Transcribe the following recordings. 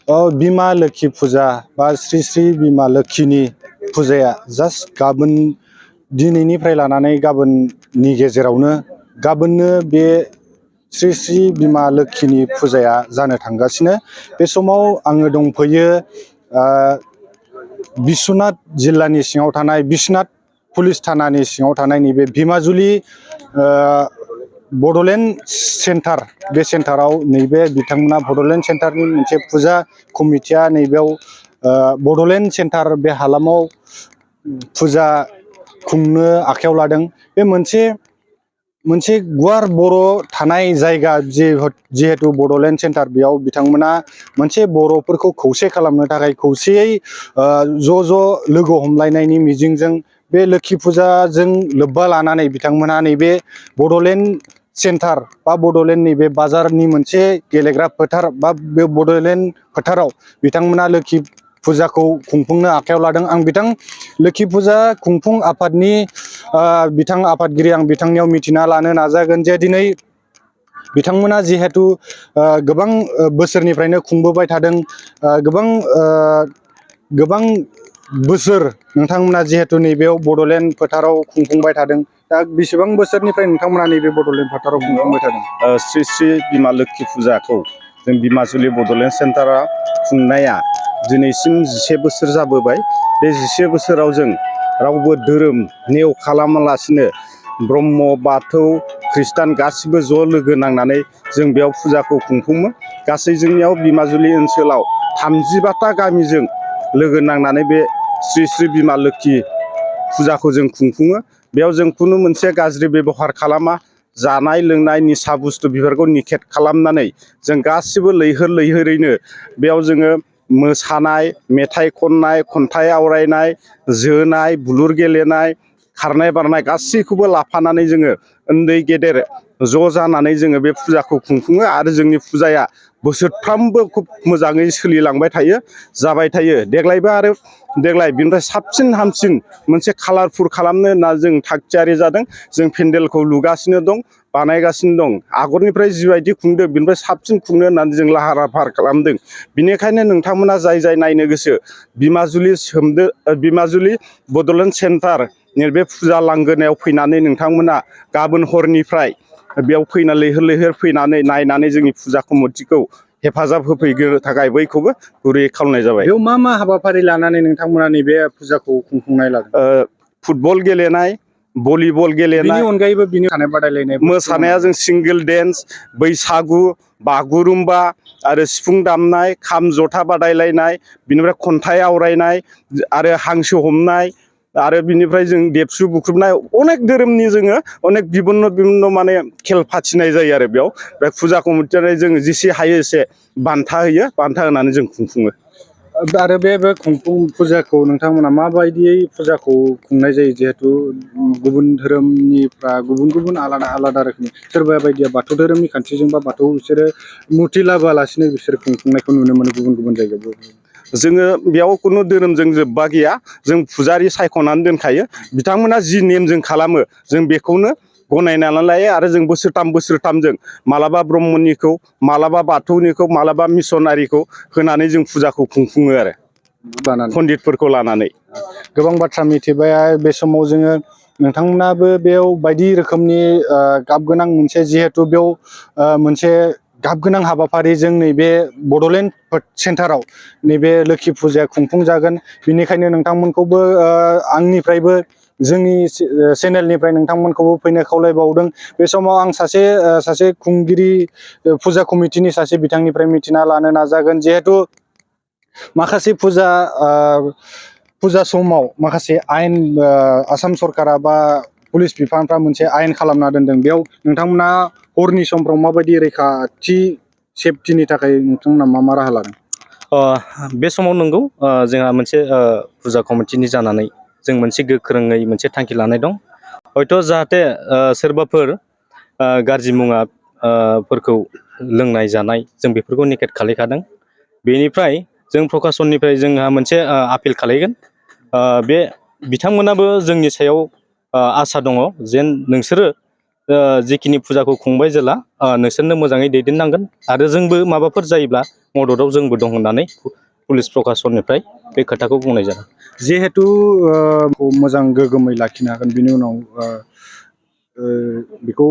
बिमा लोक्षि फुजा बा श्री श्री बिमा लोक्षिनि फुजाया जास्ट गाबोन दिनैनिफ्राय लानानै गाबोननि गेजेरावनो गाबोननो बे श्री श्री बिमा लोक्षिनि फुजाया जानो थांगासिनो। बे समाव आङो दंफैयो बिश्वनाथ जिल्लानि सिङाव थानाय बिश्वनाथ पुलिस थानानि सिङाव थानाय नैबे भिमाजुलि बड'लेण्ड सेन्टार, बे सेन्टाराव नैबे बिथांमोना बड'लेण्ड सेन्टारनि मोनसे फुजा कमिटिया नैबेयाव बड'लेण्ड सेन्टार बे हालामाव फुजा खुंनो आखायाव लादों। बे मोनसे गुवार बर' थानाय जायगा, जिहेतु बड'लेण्ड सेन्टार, बेयाव बिथांमोना मोनसे बर'फोरखौ खौसे खालामनो थाखाय खौसेयै ज' लोगो हमलायनायनि मिजिंजों बे लोक्षि फुजाजों लोब्बा लानानै बिथांमोना नैबे बड'लेण्ड सेन्टार बा बड'लेण्ड नैबे बाजारनि मोनसे गेलेग्रा फोथार बा बे बड'लेण्ड फोथाराव बिथांमोना लोक्षि फुजाखौ खुंफुंनो आखायाव लादों। आं बिथां लोक्षि फुजा खुंफुं आफादनि बिथां आफादगिरि, आं बिथांनियाव मिथिना लानो नाजागोन जे दिनै बिथांमोना जिहेतु गोबां बोसोरनिफ्रायनो खुंबोबाय थादों, गोबां बोसोर नोंथांमोना जिहेतु नैबेयाव बड'लेण्ड फोथाराव खुंफुंबाय थादों। दा बेसेबां बोसोरनिफ्राय नोंथांमोना नैबे बड'लेण्ड फोथाराव खुंफुंबाय थादों? श्री श्री बिमा लोक्षि फुजाखौ जों भिमाजुलि बड'लेण्ड सेन्टारा खुंनाया दिनैसिम 11 बोसोर जाबोबाय। बे 11 बोसोराव जों रावबो धोरोम नेव खालामालासिनो ब्रह्म, बाथौ, ख्रिस्टान गासिबो ज' लोगो नांनानै जों बेयाव फुजाखौ खुंफुङो। गासै जोंनियाव भिमाजुलि ओनसोलाव 32टा गामिजों लोगो नांनानै बे श्री श्री बिमा लोक्षि फुजाखौ जों खुंफुङो। बेयाव जों खुनु मोनसे गाज्रि बेबहार खालामा। जानाय लोंनाय निसा बुस्थु बेफोरखौ निखेट खालामनानै जों गासिबो लैहोरैनो बेयाव जोङो मोसानाय, मेथाइ खननाय, खन्थाइ आवरायनाय, जोनाय, बुलुर गेलेनाय, खारनाय बारनाय गासैखौबो लाफानानै जोङो उन्दै गेदेर ज' जानानै जोङो बे फुजाखौ खुंफुङो। आरो जोंनि फुजाया बोसोरफ्रामबो खुब मोजाङै सोलिलांबाय थायो, जाबाय थायो। देग्लाय बिनिफ्राय साबसिन हामसिन मोनसे कालारफुल खालामनो होनना जों थागथियारि जादों। जों पेन्डेलखौ लुगासिनो दं, बानायगासिनो दं। आगरनिफ्राय जिबायदि खुंदों बिनिफ्राय साबसिन खुंनो होननानै जों लाहार फाहार खालामदों। बिनिखायनो नोंथांमोना जाय नायनो गोसो भिमाजुलि बड'लेण्ड सेन्टार बे फुजा लांगोनायाव फैनानै नोंथांमोना गाबोन हरनिफ्राय बेयाव फैनानै लैहोर फैनानै नायनानै जोंनि फुजा कमिटिखौ हेफाजाब होफैनो थाखाय बयखौबो गुरैयै खावलायनाय जाबाय। बेयाव मा हाबाफारि लानानै नोंथांमोना नैबे फुजाखौ खुंफुंनाय लादों? फुटबल गेलेनाय, भलिबल गेलेनाय, बिनि अनगायैबो बिनि बादायलायनाय, मोसानाया जों सिंगोल डेन्स, बैसागु, बागुरुम्बा आरो सिफुं दामनाय, खाम जथा बादायलायनाय, बिनिफ्राय खन्थाइ आवरायनाय आरो हांसो हमनाय, आरो बिनिफ्राय जों देबसु बुख्रुबनाय, अनेक धोरोमनि जोङो अनेक बिभिन्न माने खेल फाथिनाय जायो। आरो बेयाव बे फुजा कमिटियानो जों जेसे हायो एसे बान्था होयो, बान्था होनानै जों खुंफुङो। आरो बे खुंफुं फुजाखौ नोंथांमोना माबायदियै फुजाखौ खुंनाय जायो? जिहेथु गुबुन धोरोमनिफ्रा गुबुन आलादा रोखोमनि, सोरबा बायदिया बाथौ धोरोमनि खान्थिजों बा बाथौ बिसोरो मुरथि लाबोआलासिनो बिसोर खुंफुंनायखौ नुनो मोनो गुबुन जायगायाव। जोङो बेयाव खुनु धोरोमजों लोब्बा गैया। जों फुजारि सायख'नानै दोनखायो। बिथांमोना जि नेमजों खालामो जों बेखौनो गनायनानै लायो। आरो जों बोसोरथामजों मालाबा ब्रह्मनिखौ, मालाबा बाथौनिखौ, मालाबा मिसनारिखौ होनानै जों फुजाखौ खुंफुङो आरो पण्डितफोरखौ लानानै। गोबां बाथ्रा मिथिबाय। बे समाव जोङो नोंथांमोनाबो बेयाव बायदि रोखोमनि गाब गोनां मोनसे, जिहेथु बेयाव मोनसे गाब गोनां हाबाफारिजों नैबे बड'लेण्ड सेन्टाराव नैबे लोक्षि फुजाया खुंफुंजागोन। बिनिखायनो नोंथांमोनखौबो आंनिफ्रायबो, जोंनि चेनेलनिफ्राय नोंथांमोनखौबो फैनो खावलायबावदों। बे समाव आं सासे खुंगिरि, फुजा कमिटिनि सासे बिथांनिफ्राय मिथिना लानो नाजागोन। जिहेथु माखासे फुजा समाव माखासे आयेन, आसाम सरकारा बा पुलिस बिफानफ्रा मोनसे आयेन खालामना दोनदों। बेयाव नोंथांमोना हरनि समफ्राव माबायदि रैखाथि, सेफटिनि थाखाय नोंथांमोना मा राहा लादों? बे समाव नंगौ, जोंहा मोनसे फुजा कमिटिनि जानानै जों मोनसे गोख्रोङै मोनसे थांखि लानाय दं। हयथ' जाहाथे सोरबाफोर गाज्रि मुवाफोरखौ लोंनाय जानाय जों बेफोरखौ निकेट खालायखादों। बेनिफ्राय जों प्रकासननिफ्राय जोंहा मोनसे आपिल खालायगोन। बे बिथांमोनाबो जोंनि सायाव आसा दङ जेन नोंसोरो जिखिनि फुजाखौ खुंबाय जेला नोंसोरनो मोजाङै दैदेननांगोन आरो जोंबो माबाफोर जायोब्ला मददआव जोंबो दं होननानै पुलिस प्रकासननिफ्राय बे खोथाखौ बुंनाय जादों। जिहेतु मोजां गोग्गोमै लाखिनो हागोन बिनि उनाव बेखौ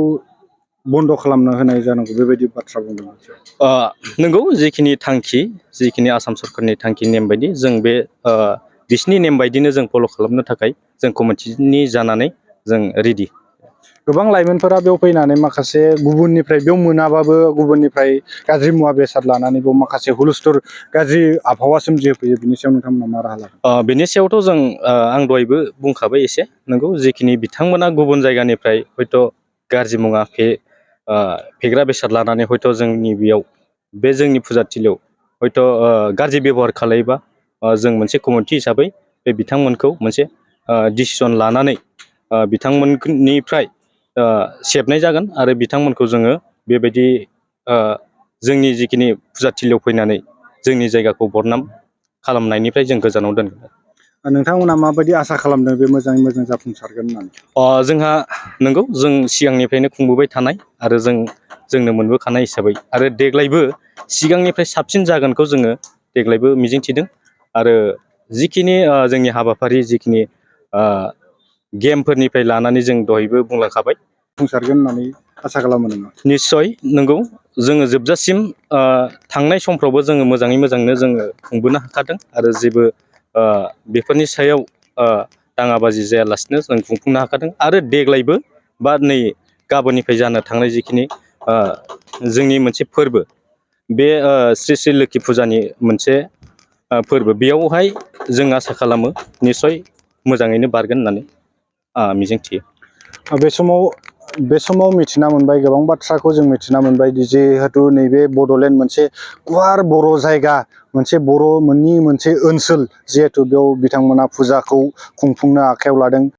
बन्द' खालामना होनाय जानांगौ बेबायदि बाथ्रा बुंदों। नंगौ जिखिनि थांखि जिखिनि आसाम सरकारनि थांखि नेम बायदि जों बे बिसिनि नेम बायदिनो जों फल' खालामनो थाखाय जों कमिटिनि जानानै जों रेडि। गोबां लाइमोनफोरा बेयाव फैनानै माखासे गुबुननिफ्राय बेयाव मोनाबाबो गुबुननिफ्राय गाज्रि मुवा बेसाद लानानै बेयाव माखासे हुलस्थुर गाज्रि आबहावा सोमजिहोफैयो बिनि सायाव नोंथांमोना मा राहा लागोन? बेनि सायावथ' जों आं दहायबो बुंखाबाय एसे नंगौ जिखिनि बिथांमोना गुबुन जायगानिफ्राय हयथ' गाज्रि मुवा फेग्रा बेसाद लानानै हयथ' जोंनि बेयाव बे जोंनि फुजाथिलियाव हयथ' गाज्रि बेब'हार खालायोबा जों मोनसे कमिटि हिसाबै बे बिथांमोनखौ मोनसे डिसिसन लानानै बिथांमोननिफ्राय सेबनाय जागोन आरो बिथांमोनखौ जोङो बेबायदि जोंनि जिखिनि फुजाथिलियाव फैनानै जोंनि जायगाखौ बदनाम खालामनायनिफ्राय जों गोजानाव दोनगोन। नोंथांमोना माबायदि आसा खालामदों बे मोजाङै मोजां जाफुंसारगोन होननानै? जोंहा नंगौ जों सिगांनिफ्रायनो खुंबोबाय थानाय आरो जोंनो मोनबोखानाय हिसाबै आरो देग्लायबो सिगांनिफ्राय साबसिन जागोनखौ जोङो देग्लायबो मिजिंथिदों आरो जिखिनि जोंनि हाबाफारि जिखिनि गेमफोरनिफ्राय लानानै जों दहायबो बुंलांखाबाय। जाफुंसारगोन होननानै आसा खालामो नामा? निस्सय नंगौ जोङो जोबजासिम थांनाय समफ्रावबो जोङो मोजाङै मोजांनो जोङो खुंबोनो हाखादों आरो जेबो बेफोरनि सायाव दाङाबाजि जायालासिनो जों खुंफुंनो हाखादों आरो देग्लायबो बा नै गाबोननिफ्राय जानो थांनाय जिखिनि जोंनि मोनसे फोरबो बे श्री श्री लोखि फुजानि मोनसे फोरबो बेयावहाय जों आसा खालामो निस्सय मोजाङैनो बारगोन होननानै मिजिंथियो। बे समाव मिथिना मोनबाय गोबां बाथ्राखौ जों मिथिना मोनबाय जिहेथु नैबे बड'लेण्ड मोनसे गुवार बर' जायगा मोनसे बर'नि मोनसे ओनसोल जिहेथु बेयाव बिथांमोना फुजाखौ खुंफुंनो आखायाव लादों।